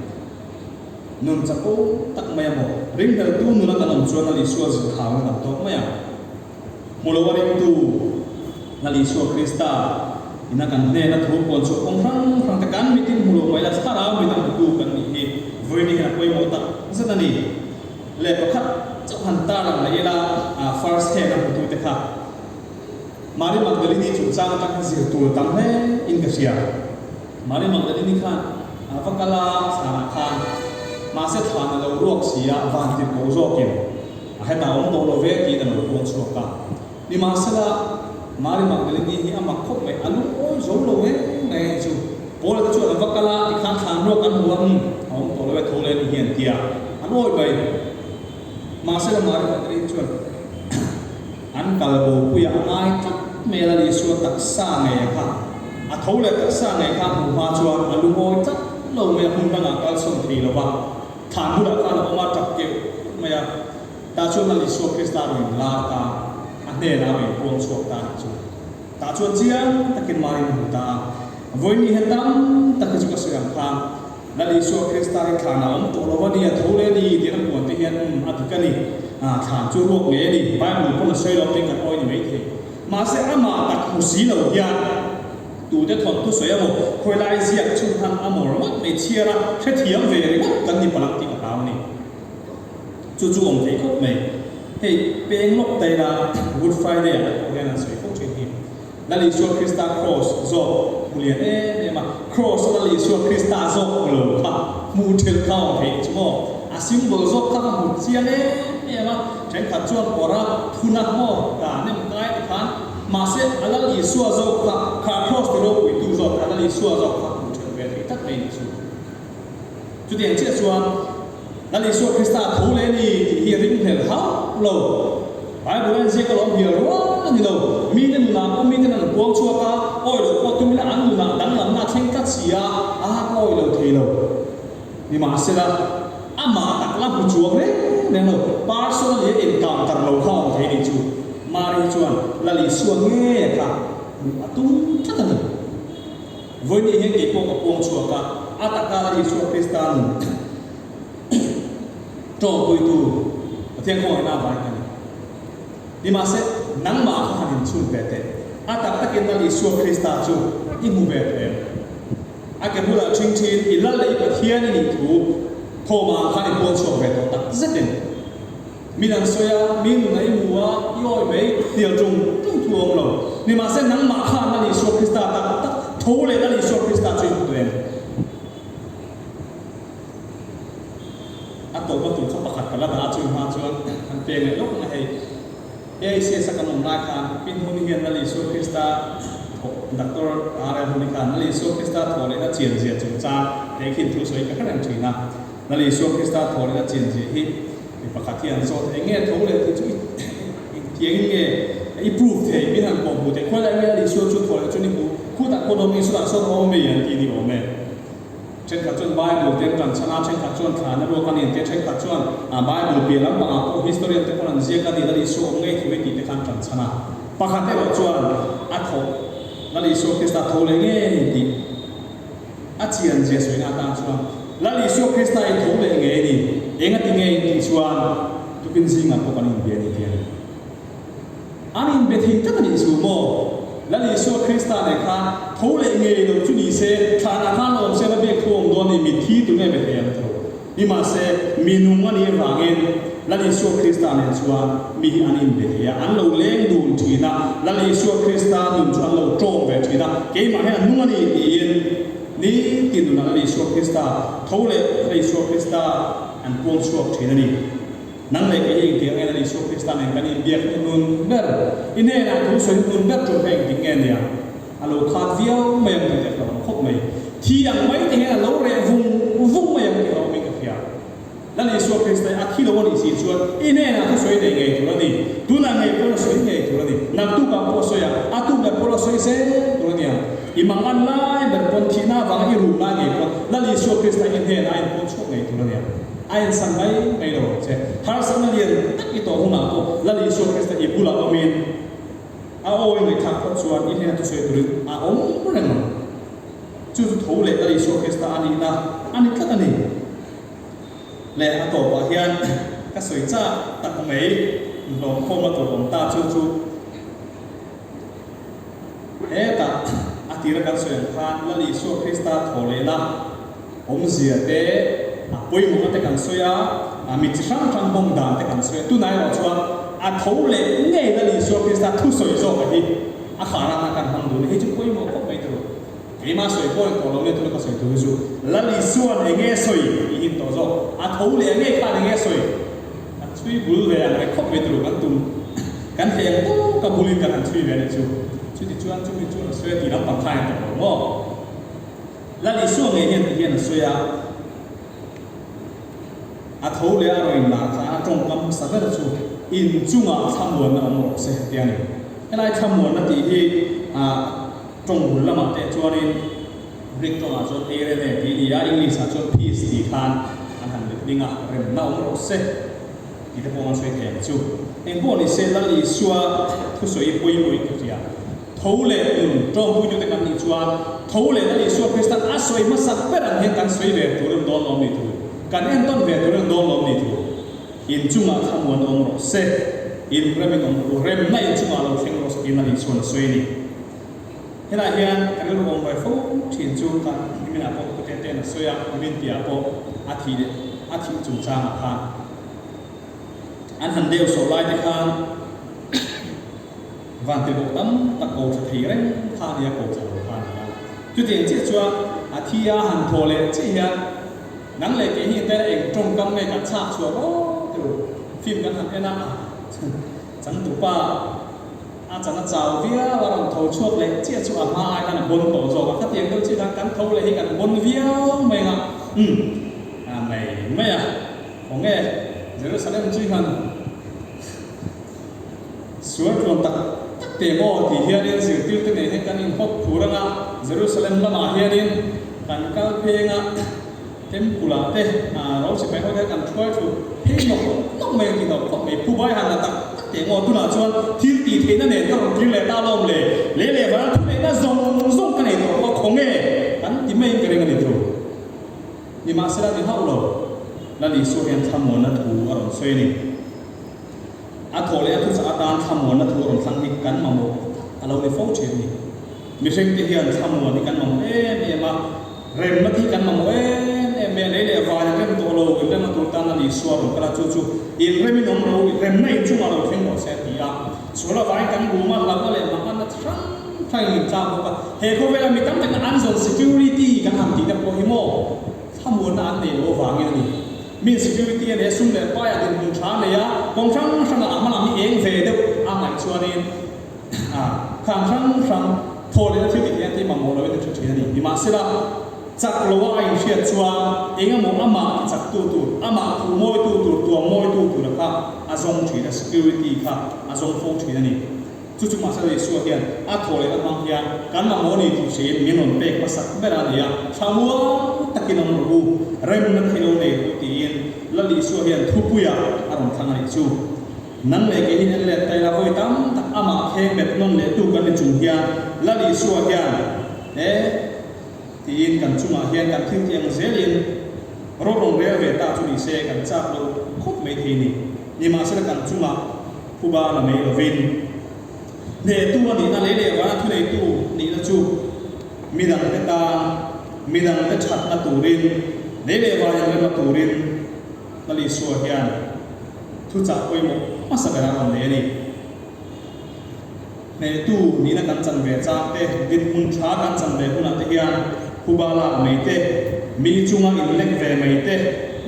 Nun chapo tak mai a maw? Ringhleltu nuna kan awm chuan Lal Isua zilhhauna kan tawk mai ang. Hmu lo a ringtu Lal Isua Krista ina kan hnena thu puan chhuah kawng hrang hrang te kan mitin hmu lo mai la thlarau mit a hmutu kan nih hi vawiin hian a pawimawh tak zet a ni. Le pakhat chauh han tarlang leh ila first hand a hmutu te kha Mari Magdalini chungchang atang hian zir tur tam hle in ka hria. Mari Magdalini khan a va kal a, thlanah khan mahse thlan a lo ruak si a, van tir ko zawkin a hetah awm tawh lo ve tiin a lo puang chhuak a. Nimahsela, Mari Magdalini hi a mak khawp mai, a lungawi zo lo reng reng a ni chu. Paula te chuan a va kal a, tikhan thlan ruak an hmu a, umm, a awm tawh lo e, tho leh a ni hi an ti a, an awi mai. Mahsela Mari Magdalini chuan an kal bopuia a ngai tlat mai a, Lal Isua taksa ngei a kha, a tho leh taksa ngei kha a hmuh hma chuan a lungawi tlat lo mai a, hmun dangah kal sawn thei lo va, thlan bulah khan a awm a, tap keuh mai a. Tah chuan Lal Isua Krista rawn inlar ta, a hnenah a rawn inpuang chhuak ta a nih chu. Tah chuan chiang takin Mari'n a hmu ta a, Vawiin hian tam tak hi chu ka sawi ang khan, Lal Isua Krista hi thlan a awm tawh lo a ni, a tho leh a ni tih an puan te hian umm a dik a ni, ah thlan chu ruak ngei a ni, Bible pawn a sawi lo te kan awi ni maithei. Mahse amah tak hmu si lo hian tute thawn thu sawi amaw, khawilai ziak chhunhan amaw ringawt mai chhiar a hrethiam ve ringawt kan ni palh ang tih ka hlau a ni. Chu chu awm thei khawp mai. Hei peng lawk ta ila Good Friday ah te pawh hian an sawi fo thin hi. Lal Isua Krista Kraws zawk hmu lian em em a, Kraws a Lal Isua Krista zawk hmu lo kha hmuh thelh kha awm theih chu maw? A symbol zawk kha ka hmu chiang em em a, thenkhat chuan kawr a phun a maw ka nem kai ti khan mahse a Lal Isua zawk kha kha Kraws ti ropuitu zawk kha Lal Isua zawk kha hmuh thelh ve thei tlat mai ni chu. Chutiang chiah chuan Lal Isua Krista a tho leh a ni tih hi a ringhlel hauh lo. Bible a inziak alawm hial rual a ni lo. Mite nunah pawh miten an puang chhuak a, awi loh pawh tum ila an nunah danglamna a thleng tlat si a, a ka awi lo thei lo. Nimahsela, amah tak la hmu chuang reng reng lo, personally a encounter lo kha awm thei a nih chu. Mari hi chuan Lal Isua ngei a kha hmuh a tum tlat a ni. Vawiin hian kei pawh ka puang chhuak a, a taka Lal Isua Krista nun tawngpuitu Pathian khawngaihna avangin ka ni. Nimahse, nangmah kha han inchhun ve teh. A tak takin Lal Isua Krista chu i hmu ve tawh em? A ke bulah ṭhingṭhiin i Lal leh i Pathian i nih thu thawmah ang khan i puang chhuak ve tawh tak zet em? Min an sawi a, mi nun a i hmu a, i awi mai, hnial ṭung ṭung thu a awm lo. Nimahse, nangmah khan Lal Isua Krista tak tak tho leh Lal Isua Krista chu i hmu tawh em? A tawpna tur kha pakhat ka la dah a, chumi hma chuan an peng leh lawk ang a hei. AICS a kan awm lai khan Pi Hmuni hian Lal Isua Krista thawh, Doctor RL Hmuni khan Lal Isua Krista thawh lehna chianzia chungchang he khin thu sawi ka hre reng ṭhin a. Lal Isua Krista thawh lehna chianzia hi Mi pakhat hi an zawt eng nge tho leh tih chu i engtiangin nge i prove thei min han kawm hmu teh khawi lai nge a Isua chu tho leh chu ni hmu khutah khaw dawm nge sawtah sawn awm mai an ti ni awm e. Thenkhat chuan Bible te an tan chhan a, thenkhat chuan thlan a ruak a ni an ti a, thenkhat chuan Bible piah lampangah pawh historian te pawn an ziak a ni Lal Isua awm ngei tho hi tih te kha an tan chhan a. Pakhat erawh chuan a thawh Lal Isua Krista tho leh ngei tih A chian zia sawina atan chuan Lal Isua Krista i tho leh ngei a ni. Engati nge in tih chuan tukin zingah pawh kan inbe a ni tih a ni. An inbe thei tlat a nih chu maw? Lal Isua Krista nen khan tho leh ngei lo chu ni se, thlanah khan awm se la biak thu awm dawn a ni, mitthi tu nge be thei ang tho? Nimahse, mi nung a nih avangin Lal Isua Krista nen chuan mi hi an inbe thei a, an lo leng dun thin a, Lal Isua Krista nun chu an lo tawng ve thin a, keimah hian a nung a ni tiin nitin nunah Lal Isua Krista tho leh Lal Isua Krista an puang chhuak thin a ni. Nang leh kei hi engtiang nge Lal Isua Krista nen kan inbiak hnun ber? I hnenah thu sawi hnun ber ṭum kha engtik nge nia? A lo khat viau mai ang tih te ka lo khawp mai. Thi ang mai te hian a lo reh vung vung mai ang tih ka awmin ka hria. Lal Isua Krista hi a thi lo a nih si chuan i hnenah thu sawi nei ngei tur a ni. Tunah ngei pawn a sawi ngei tur a ni. Naktukah pawh a sawi a, a tuk leh pawh la sawi zel tur a ni ang. I mangan lai ber pawn thihna avanga i rum lai ngei pawn Lal Isua Krista i hnenah a inpuan chhuak ngei tur a ni ang. A insan mai mai lo ang che. Harsatna lian tak i tawh hunah pawh Lal Isua Krista i bulah awmin, A awi ngaihthlak phawt chuan i hnena thusawi turin a awm reng ang. Chu chu tho leh Lal Isua Krista a nihna a ni tlat a ni. Leh a tawpah hian ka sawi chak tak mai hlawmkhawmna tur awm ta chu chu hetah a tira kan sawi ang khan Lal Isua Krista thaw lehna awmzia te a pawimawhna te kan sawi a, a mi chi hrang hrang hmawng dan te kan sawi a, tunah erawh chuan a tho leh ngei Lal Isua Krista thusawi zawka hi a khar atana kan hmang dun a, hei chu pawimawh khawp mai tur. Keimah sawi pawh in tawh lo nge tuna ka sawi tur hi chu Lal Isua'n eng nge sawi tih hi in tawh zawk. A tho leh nge khan eng nge sawi? Kan chhui bul ve ang reng khawp mai tur kan tum kan hleh ang tawk a bulin kan han chhui ve anih chu. Chuti chuan chumi chuan a sawi a tih lampang khan in tawh lo maw? Lal Isua ngei hian ti hian a sawi a, a tho leh a rawn inlar khan a tawngkam hmasa ber chu in chungah thlamuanna awm rawh se ti a ni. Helai thlamuanna tih hi ah Tawng bul lamah te chuanin Greek tawngah chuan eirene tih a ni a, English ah chuan peace tih khan an han let ding a, remna awm rawh se tih te pawh an sawi thei ang chu. Eng pawh ni se Lal Isua thusawi pawimawhin ka hria. Tho leh nun tawngpuitute kan nih chuan tho leh Lal Isua Kristan a sawi hmasak ber ang hian kan sawi ve tur a ni dawn lawm ni thu, kan entawn ve tur a ni dawn lawm ni thu. In chungah thlamuan awm rawh se, in remin awm rawh u, remna in chungah lo thleng rawh se tiin Lal Isua'n a sawi a ni. Helaiah hian ka rilru awm ve fo thin chu ka niminah pawh ka te te'n a sawi a, nimin piahah pawh a thih leh a thih chungchangah khan an han deu sawh lai te khan vantirhkoh tam tak ko tha thei reng kha a nia, ko tha lo kha a ni a. Chutiang chiah chuan a thi a han thawh leh chiah hian nang leh kei hi engtin eng tawngkam nge kan chhak chhuah rawt tih film kan han en a, changtupa A chan a chau viau a rawn tho chhuak leh chiah chu a hma ai khan a bawn tawh zawk a, khatiang deuh chiah khan kan tho leh hi kan bawn viau mai ang a, umm a mai mai a, khawnge Jerusalem chu hian sual tluan tak tak teh maw tih hianin zirtirte nen hian kan inhawt phur ang a, Jerusalem lamah hianin kan kal pheng a. Temple ah te ro sipai ho te kan thuai thu phei nawk nawk mai ang tih hlauh khawp mai. Phu bai han la tak tak teh maw tunah chuan thil tih theihna nen ka rawn kir leh ta lawm le. Lei leh vana thu neihna zawng zawng ka nei tawh pawh a khaw nge kan ti maiin ka ring a ni thu. Nimahsela ni hauh lo Lal Isua hian thlamuanna thu a rawn sawi a ni. A thawh leh a thuchah atan thlamuanna thu a rawn thlang hi kan mamawh a lo ni fo thin a ni. Mihringte hian thlamuan hi kan mamawh em em a, remna te hi kan mamawh em em mai a, lei leh van in rem tawh lo, inremna tur tan a ni Isua rawn kal a, chu chu inremin awm ro, remna inchungah lo thleng rawh se a ti a. Sual avangin kan rum a, hlauhna leh manganna chi hrang hrangin min tlak bawk a, he khawvela mi tam takin an zawn security kan han tih te pawh hi maw thlamuanna an nei loh avangin a ni. Mi security a nei a, sum leh paiah dinhmun tha a nei a, kawng hrang hrangah a hmalam hi eng ve deuh a ngaih chuanin, A khang hrang hrang thaw lehna thil tih hian tih mamawh loin a tha thin a ni. Nimahsela, chak loa a inhriat chuan eng emaw amah ti chaktu tur, amah khuh mawitu tur, tuam mawitu tura kha a zawng thin a, security kha a zawng fo thin a ni. Chu chu mahsela Isua hian a thaw lehna hmang hian kan mamawh a ni tih hriain min rawn pek hmasak ber a ni a, thlamuang takin awm rawh u, remna thei lo nei rawh u tiin Lal Isua hian thupuiah a rawn thlang a nih chu. Nang leh kei hi en let ta ila vawi tam tak amah kheng bet nawn leh tu kan ni chung hian Lal Isua hian e tiin kan chungah hian kan thil tih ang zelin ro rawn rel ve ta chu ni se kan chak lo khawp mai thei ni. Nimahsela kan chungah phuba la mai lovin hnehtu a nihna lei leh vana thuneitu nihna chu midangte tan midangte thatna turin lei leh van inremna turin Lal Isua hian thuchah pawimawh hmasa ber a rawn nei a ni. Hnehtu nihna kan chan ve chang te, dinhmun tha kan chan ve hunah te hian phuba lak mai te, mi chunga inlek ve mai te,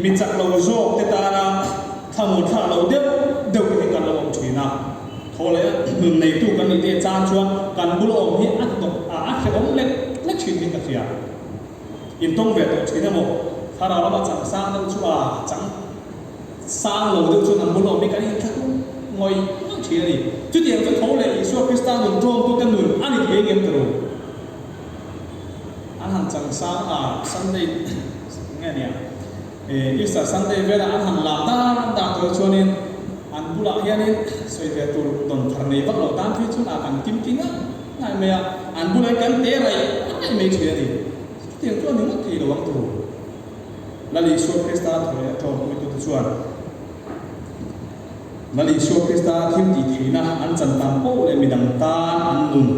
mi chak lo zawk te tana thlamuan thlak lo deuh deuh te hi kan lo awm thin a. Thaw leh nun neitu kan nih te chang chuan kan bula awm hi a hnawk a, a hrehawm lek lek thin hi ka hria. Intawng ve tawh thin emaw? Thlarau lama chang sang deuh chu a chang sang lo deuh chuan an bul awm hi kan inthlak ngawih ngawih thin a ni. Chutiang chu tho leh Isua Krista nun tawngtute nun a ni thei ngem tawh lo. An han chang sang a, Sunday nge nia Easter Sunday velah an han lam dan dan tawh chuanin an bulah hianin sawi ve tur dawn thar nei vak lo tan phei chuan a kan kim ki ngang Ngai mai a, an bulah hian kan te raih raih mai thin a ni. Chutiang chu a ni ngawt thei lo ang tur. Lal Isua Krista thaw leh a ṭawngpuitute chuan Lal Isua Krista thil tih theihna an chan tam poh leh midang tan an nun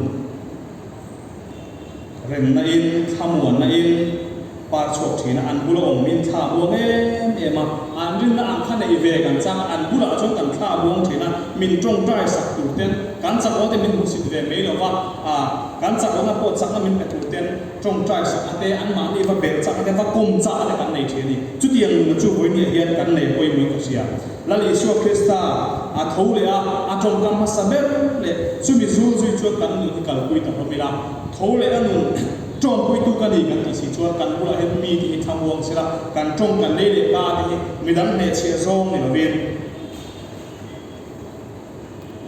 remna in, thlamuanna in par chhuak thin a, an bula awm in thla a buang em em a, an rinna ang kha neih ve kan chang a, an bulah chuan kan thla a buang thin a, min tawngtai sak tur ten kan chakawng te min hmusit ve mai lo va, kan chakawngna pawh chakna min pe tur ten tawngtai sak a te, anmahni va belh chak a te, va kawm chak a te kan nei thin a ni. Chutiang nuna chu vawinia hian kan nei pawimawhin ka hria. Lal Isua Krista a tho leh a, a tawngkam hmasa ber leh chumi zul zui chuan kan nun hi kalpui ta hlawm ila, tho leh a nun tawngpuitu ka ni kan tih si chuan kan bulah hian mi te hi thlamuang sela, kan tawng kan lei leh ka te hi midang hnehchhiah zawng ni lovin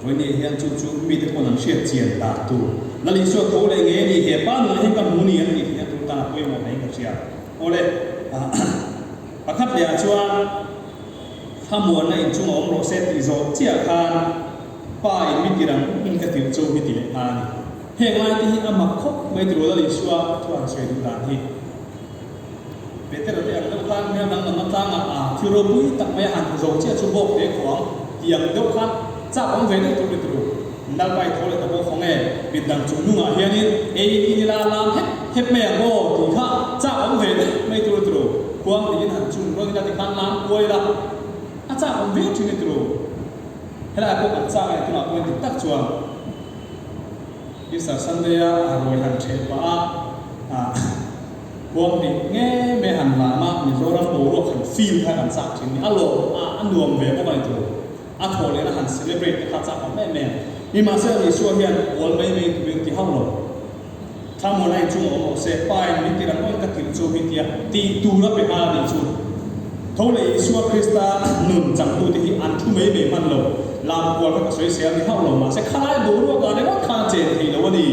vawinia hian chu chu mite pawn an hriat chian dan tur Lal Isua tho leh nge ni he pa nunah hian ka hmu ni an tih theihna tur tan a pawimawh hle in ka hria. Awle, pakhat lehah chuan. Thlamuanna inchung a awm rawh se tih zawh chiah khan Pa in mi tirang in ka tirh chu hi ti leh nghal a ni. Heng lai te hi a mak khawp mai ti Rual Isua thu han sawi duh dan hi. Petera te ang deuh khan hmel danglamna tlangah a thil ropui tak mai a han hmu zo chiah chu bawk te khuang ti ang deuh khan chak awm ve deuh tur ni turu. Nalpai tho leh ta bawk khaw nge mit dang chung nungah hianin ei in ila lam hep hep mai ang aw tih kha chak awm ve deuh mai tur ni turu. Khuang tiin han chung rawn ila tikhan lam kuai ila a chak awm viau thin ni turu. Helaiah pawh kan chak a ni tunah pawhin dik tak chuan Easter Sunday a ruai han theh pah a khuang nih nge mai han lam a Mizoram boruak han feel kha kan chak thin ni a lawm a a nuam ve bawk a ni turu. A thawh lehna han celebrate te kha chak awm em em. Nimahsela Isua hian awl mai mai turin ti hauh lo. Thlamuan a inchung a awm rawh se, Pa in min tirh ang awin ka tirh chu hi tia tih tur a pe nghal a nih chu. Tho leh Isua Krista nun changtute hi an thu mai mai hman lo. Lam kual kha ka sawi sel ni hauh lo mahse khalai boruak ah ringawt khan a chen thei lo a ni.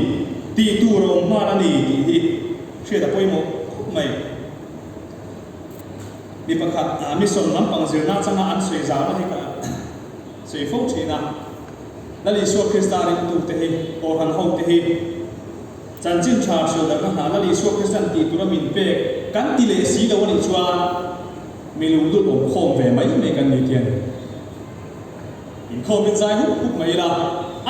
Tih tur a awm nghal a ni tih hi hriat a pawimawh khawp mai. Mi pakhat mission lampang zirna changa an sawi zauhna hi ka sawi fo thin a. Lal Isua Krista ringtute hi, Kohhran hote hi chanchin tha hrilh darhna hna Lal Isua Krista'n tih tura min pek kan ti leh si lo a nih chuan mi lungdut awm khawm ve mai mai kan ni tih a ni. Inkhawmin zai hup hup mai ila,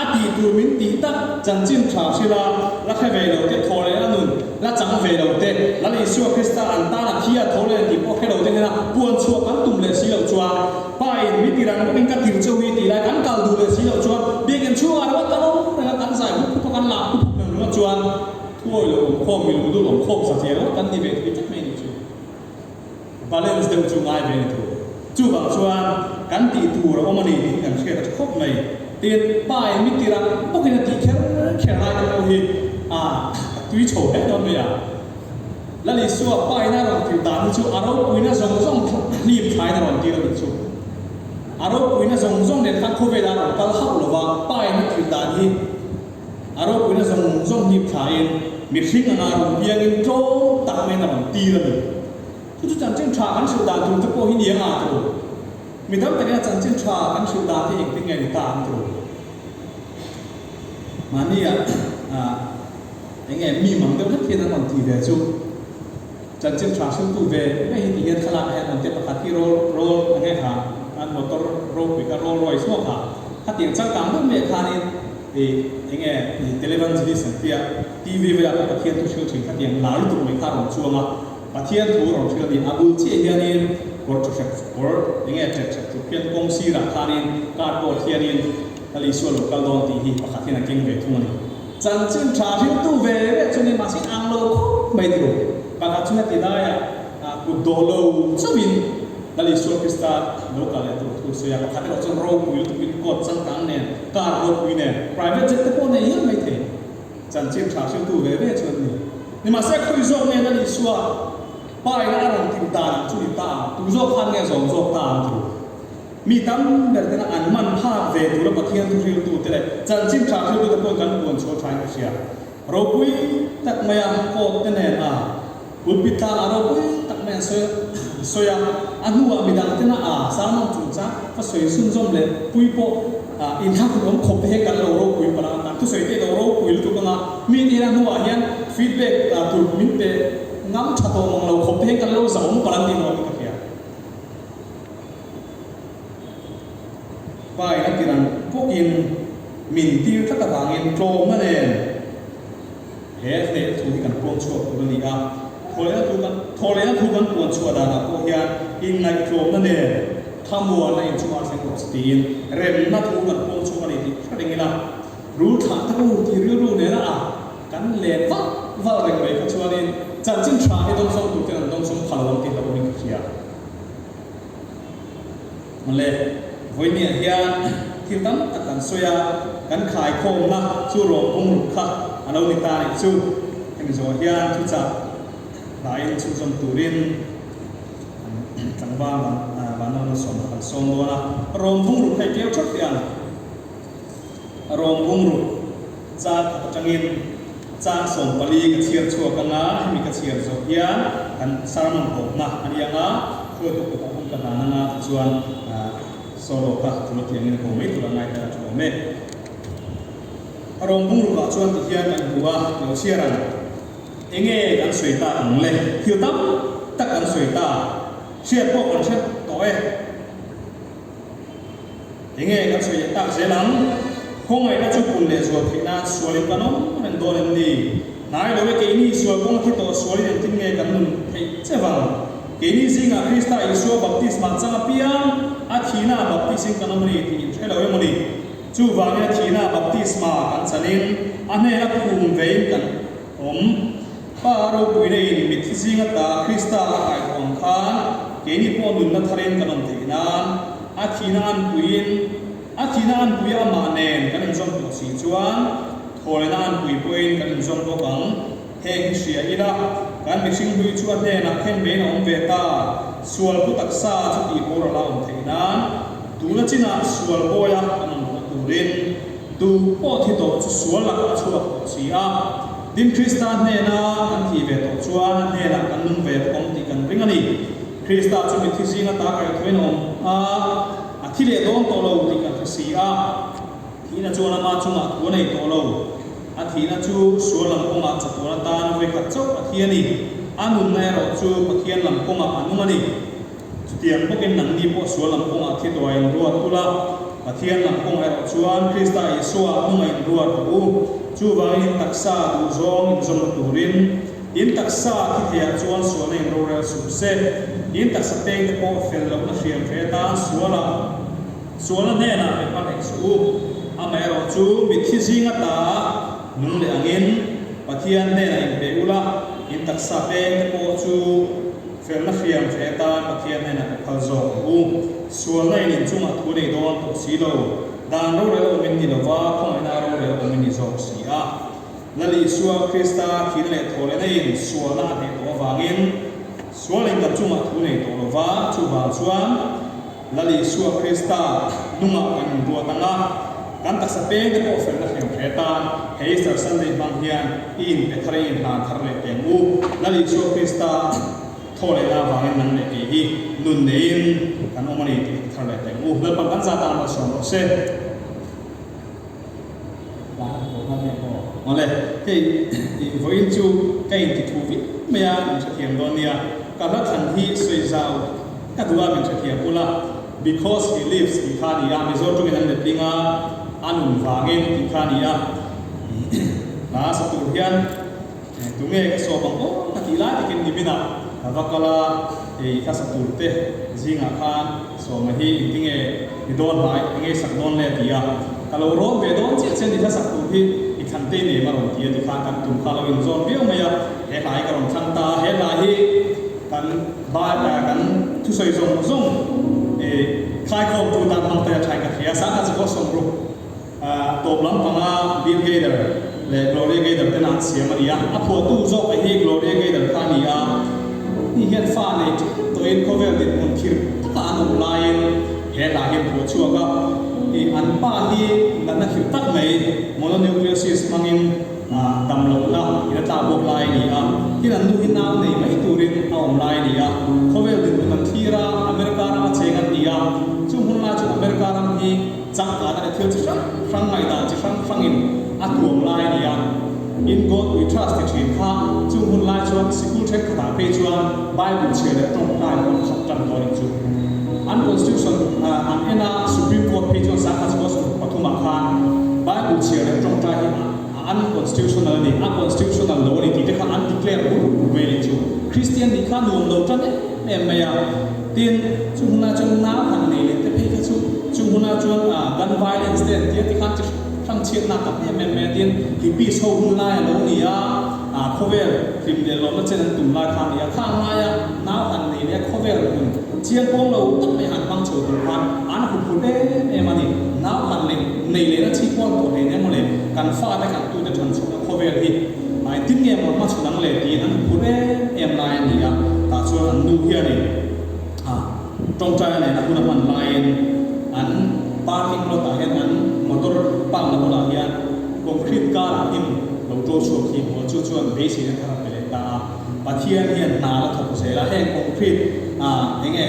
a tih tur min tih tak chanchin tha hrila la hre ve lo te, thaw leh a nun la chang ve lo te, Lal Isua Krista an tan a thi a tho leh tih pawh hre lo te hnena puan chhuah kan tum leh si loh chuan Pa in mi tirang bawkin ka tir cheu hi tih lai kan kal duh leh si loh chuan biakinn chhungah ringawt kan awm reng a, kan zai hup hup a, kan lak hup hup reng ringawt chuan thuawi lo awm khawm, mi lungdul awm khawm satliah ringawt kan ni ve thei tlat mai a nih chu. Balance deuh chu ngai ve ni tur. Chuvang chuan kan tih tur a awm a ni tih hi kan hriat a tha khawp mai. Tin, pa in mi tirh ang bawkin a tih kher kher lai te pawh hi a tui chho hle dawn mai a. Lal Isua pa in a rawn tirh dan hi chu a ropuina zawng zawng hlim thlain a rawn tir a nih chu. A ropuina zawng zawng nen khan khawvelah a rawn kal hauh lo va, pa in a tirh dan hi A ropuina zawng zawng hnip thlain mihring anga rawn piangin tlawm tak maiin a rawn tir a ni. Chu chu chanchin tha kan hrilh dan tur te pawh hi ni anga tur. Mi tam takin a chanchin tha kan hrilh dan te engtin nge ni ta ang tur. Mahnia eng nge mi mang deuh hlek hian an rawn ti ve chu. Chanchin tha hriltu ve ve hi ti hian thlalak ah hian an te pakhat hi roll roll eng nge kha an motor ropui kha roll royce maw kha khatiang changkang deuh mai ah khanin ih eng nge ih televangelist an tia TV velah pawh Pathian thu hril thin khatiang lar lutuk mai kha a rawn chuang a Pathian thu rawn hril a ni a bul chiah hianin kawr tha hrep kawr eng nge ṭek hrep ṭuk hian kawng sirah khanin cardboard hianin Lal Isua lo kal dawn tih hi pakhat hian a keng ve thung a ni. Chanchin tha hriltu ve ve chu ni mahse in ang lo khawp mai tiro. Pakhat chu heti laiah kut dawh lo chauhin Lal Isua Krista lo kal leh tur thu sawi a, pakhat erawh chuan ropui lutukin coat changkang nen, car ropui nen, private jet te pawh nei hial mai thei. Chanchin tha hriltu ve ve chu an ni. Nimahse khawi zawk nge Lal Isua pa ina a rawn tirh dan ang chu ni ta ang, tu zawk khan nge zawm zawk ta ang tiro. Mi tam ber tena an man phak ve tura Pathian thu hriltute leh chanchin tha hriltute pawhin kan puan chhuah thain ka hria. Ropui tak maia court te nen a pulpit tlangah ropui tak mai an sawi an sawi a, a hnuah midang tena a sermon chungchang ka sawi chhunzawm leh pui pawh inhak awm khawp te hian kan lo ropui palh a, kan thusawi te lo ropui lutuk anga mi te hian a hnuah hian feedback tur min pe ngam tha tawh mang lo khawp te hian kan lo zahawm palh an tih nuam in ka hria. bawkin min tir tlat avangin tlawmna nen he hneh thu hi kan puang chhuak tur a ni a. Thawhlehna thu kan thawhlehna thu kan puan chhuah danah pawh hian inngaihtlawmna nen thamuanna inchungah thleng rawh se tiin remna thu kan puang chhuak a ni tih hre reng ila rul thlah ta u tih rilru nena a kan len valh valh reng mai kha chuanin chanchin tha hi dawngsawng tur ten an dawngsawng pha lo ang tih hlauhawmin ka hria. Mawle, vawinia hian thil tam tak kan sawi a, kan khaikhawmna chu rawng bung ruk kha a lo ni ta nih chu. Hemi zawh hian thuchah hlaiin chhunzawm turin kan tlangval Vanlalna sawm kha kan sawm dawn a. Rawng bung ruk hei keu theuh teh ang. Rawng bung ruk chang khat atangin chang 14 ka chhiar chhuak anga, hemi ka chhiar zawh hian kan sermon tawpna a ni anga, hruaitu kutah hun ka hlan anga tichuan solo kha tul atiangin a ko mai tur a ngai tel a tha awm e. A rawng bung rukah chuan tihian kan hmu a, lo chhiar ang. Enge kan sawi tak ang le? Thil tam tak kan sawi ta, hriat pawh kan hre tawh e. Enge kan sawi leh tak zel ang? Khawngaihna chu pun leh zual theih nan sualin kan awm reng dawn em ni? Hnai lo e, keini sual kawng a thi tawh sualin engtin nge kan nun theih che vang? Keini zingah Krista Isua baptisma chang apiang a thihna baptisin kan awm a ni tih in hre lo emaw ni? Chuvangin a thihna baptisma kan chanin a hnena phum vein kan awm. Pa ropuina in mitthi zing ata Krista a kaihthawh ang khan keini pawh nunna tharin kan awm theih nan a thihna anpuiin a thihna anpuia amah nen kan inzawm tawh si chuan thawlena anpui pawhin kan inzawm bawk ang. Heng hi hria ila kan mihring hlui chu a hnenah khen meiin a awm ve ta, sual pu taksa chu tih bawr ala awm theih nan tuna chinah sual bawia kan awm lohna turin duh pawh thi tawh chu sual lakah a chhuak tawh si a. Tin, Krista hnena kan thih ve tawh chuan a hnenah kan nung ve bawk ang tih kan ring a ni. Krista chu mitthi zinga ta kaihthawhin a awm a, a thi leh dawn tawh lo tih kan hre si a. Thihna chuan ama chungah thu a nei tawh lo. A thihna chu sual lam kawngah chatuan atan vawikhat chauh a thi a ni. A nunna erawh chu Pathian lam kawngah a nung a ni. Chutiang bawkin nangni pawh sual lam kawngah thi tawh a inruat ula, Pathian lam kawngah erawh chuan Krista Isua hnungah inruat rawh u. Chuvangin in taksa duhzawng inzawmna turin in taksa thi theiah chuan sualna in rorel suh se. In taksa pengte pawh fel lohna hriam hle atan sualah sualna hnenah pe phal hek suh u. Amaherawh chu mitthi zing ata nung leh angin Pathian hnenah inpe ula, in taksa pengte pawh chu Felna hriam hle atan Pathian hnenah ka phal zawk ang u. Sualna in inchungah thu nei dawn tawh si lo. Dan rorel awm in ni lova, khawngaihna rorel awm in ni zawk si a. Lal Isua Krista thihna leh thawhlehna in sualna a hneh tawh avangin sual in kan chungah thu nei tawh lova, chuvang chuan Lal Isua Krista nungah kan inruat ang a, kan taksa peng te pawh felna hriam hle atan he Easter Sunday hmang hian i inpe thar i inhlan thar leh teh ang u. Lal Isua Krista thaw lehna avangin nang leh kei hi nun neiin kan awm a ni tih hre thar leh teh ang u. Lalpan kan zat tan malsawm rawh se. Awle, hei vawiin chu ka inti thu viau mai a, min hrethiam dawn nia. Ka hla thlan hi sawi zau ka duh a, min hrethiam ula. Because he lives tih kha a ni a, Mizo tawngin an letling a, a nun vangin tih kha a ni a. Hla sa tur hian Tunge ka sawm ang aw ka tih lai takin niminah ka va kal a, hei ka sa tur te zingah khan Sawma hi engtinge i dawn hlai, enge i sak dawn le a ti a, ka lo rawn ve dawn chiah che ni hla sak tur hi i thlan te i nem a rawn ti a tikhan kan tum kha a lo inzawn viau mai a, he hla hi ka rawn thlang ta a, he hla hi kan kan thusawi zawng zawng khaikhawmtu tan hmang te a thain ka hria, Sangha chu pawh sawmruk. Tawp lam panga Bill Gaither leh Gloria Gaither ten an siam a ni a, a phuahtu zawk a hi Gloria Gaither kha a ni a, ni hian fa nei ṭeuh tawhin khawvel dinhmun khirh taka an awm laiin he hla hi an phuah chhuak a, ih an pa hi natna khirh tak mai mononucleosis hmangin dam lohna in a tlak bawk lai a ni a, tin an nu hi nau nei mai turin a awm lai a ni a, khawvel dinhmun an thlir a, America rama cheng an ni a, chung hun lai chuan America ram hi. Changkana leh thil chi hrang hrang ngaihdan chi hrang hrangin a tuam lai a ni a. In God we trust ti thin kha chung hun lai chuan sikul thenkhatah phei chuan Bible chhiar leh tawngtai pawh an khap tan dawn in chu. An constitution an en a, Supreme Court phei chuan 1933. ah khan Bible chhiar leh tawngtai hi a unconstitutional a ni, a constitutional lo a ni tih te kha an declare bur bur mai a nih chu. Kristian nih kha nuam lo tan em em mai a. Tin, chung hunah chuan nau han nei leh te phei kha chu chung hunah chuan gun violence te an tia tikhan chi hrang chhiatna tam em em mai a. Tin, hippies ho hun lai a lo ni a, khawvel hlim leh lawmna chen an tum lai kha a ni a. Khang laia nau han nei leh khawvel hun chiang pawng lo tak mai han hmang chho tur khan an huphurh em em a ni. Nau han nei nei lehna chi pawh an tawh hle nia mawle, kan fate kan tute than chhuahna khawvel hi engtin nge maw hmachhawn ang le tiin an huphurh em em lai a ni a. Tah chuan an nu hianin tawngtaina nena hun a hman laiin an parking lot ah hian an motor park na bulah hian concrete karah hnim lo to chhuak hi hmuh a, chu chuan beiseina thar a pe leh ta a. Pathian hian hna la thawk zel a, heng concrete ah enge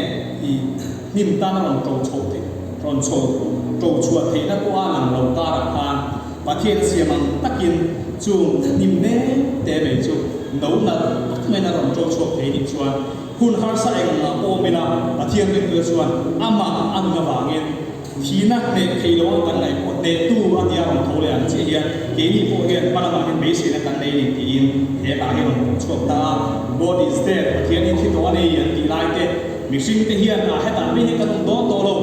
i hnim tan a rawn to chhoh theih rawn chho to chhuah theihna pawh a lang lo karah khan Pathian siam ang takin chung hnim hle te mai chu no nalh tak maiin a rawn to chhuak thei nih chuan hun harsa engmah pawh awm ila Pathian ringtu chuan amah a nun avangin Thihna hneh thei lo ang kan ngaih pawh hnehtu a nia rawn tho leh ang chiah hian keini pawh hian hma lamah hian beiseina kan nei a ni tiin he hla hi rawn pawh chhuak ta a. God is dead, Pathian hi thi tawh a ni an tih lai te mihring te hian ah hetah mai hian kan awm dawn tawh lo,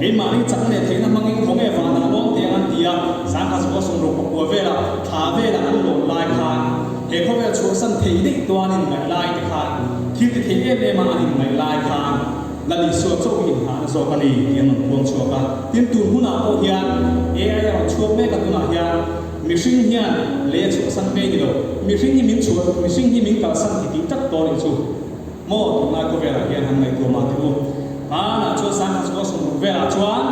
keimahni chakna leh theihna hmangin khawnge vanah lawn teh ang an ti a, sangha zawh a sawmruk pakua velah thla velah an lawn lai khan he khawvel chhuahsan thei daih tuan inngaih lai te khan thil ti thei em em a an inngaih lai khan Lal Isua chauh hi inhahna zawk a ni tih an rawn puang chhuak a. Tin, tun hunah pawh hian AI a rawn chhuak mek a, tunah hian mihring hian lei a chhuahsan mai ni lo, mihring hi min chhuah, mihring hi min kalsan ti tih tak tawh a nih chu maw tunlai khawvelah hian han ngaihtuah mah teh u. Hmanah chuan sangha chhuah sawmruk velah chuan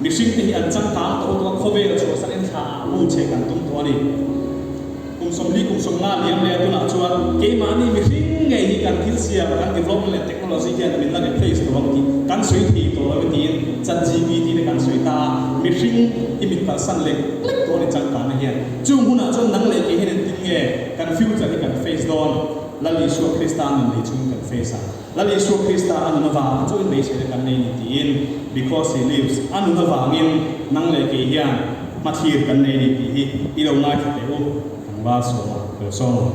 mihring te hi an changkang tawh lutuk a, khawvel chhuahsan in thla ah bu chheh kan tum tawh a ni. Kum sawmli kum sawmnga liam leh a tunah chuan keimahni mihring ngei hi kan thil siam, kan development leh technology hian min la replace lo ang tih kan sawi thei tawh lo e tiin ChatGPT te kan sawi ta a, mihring hi min kalsan lek lek tawh a ni changkanna hian. Chung hunah chuan nang leh kei hian engtin nge kan future hi kan face dawn? Lal Isua Krista nun nei chungin kan face a. Lal Isua Krista a nun avang chu inbeihsaina kan nei ni tiin Because he lives a nun avangin nang leh kei hian hmathlir kan nei ni tih hi i lo ngaithla teh u, tlangval sawma lo sawm ang.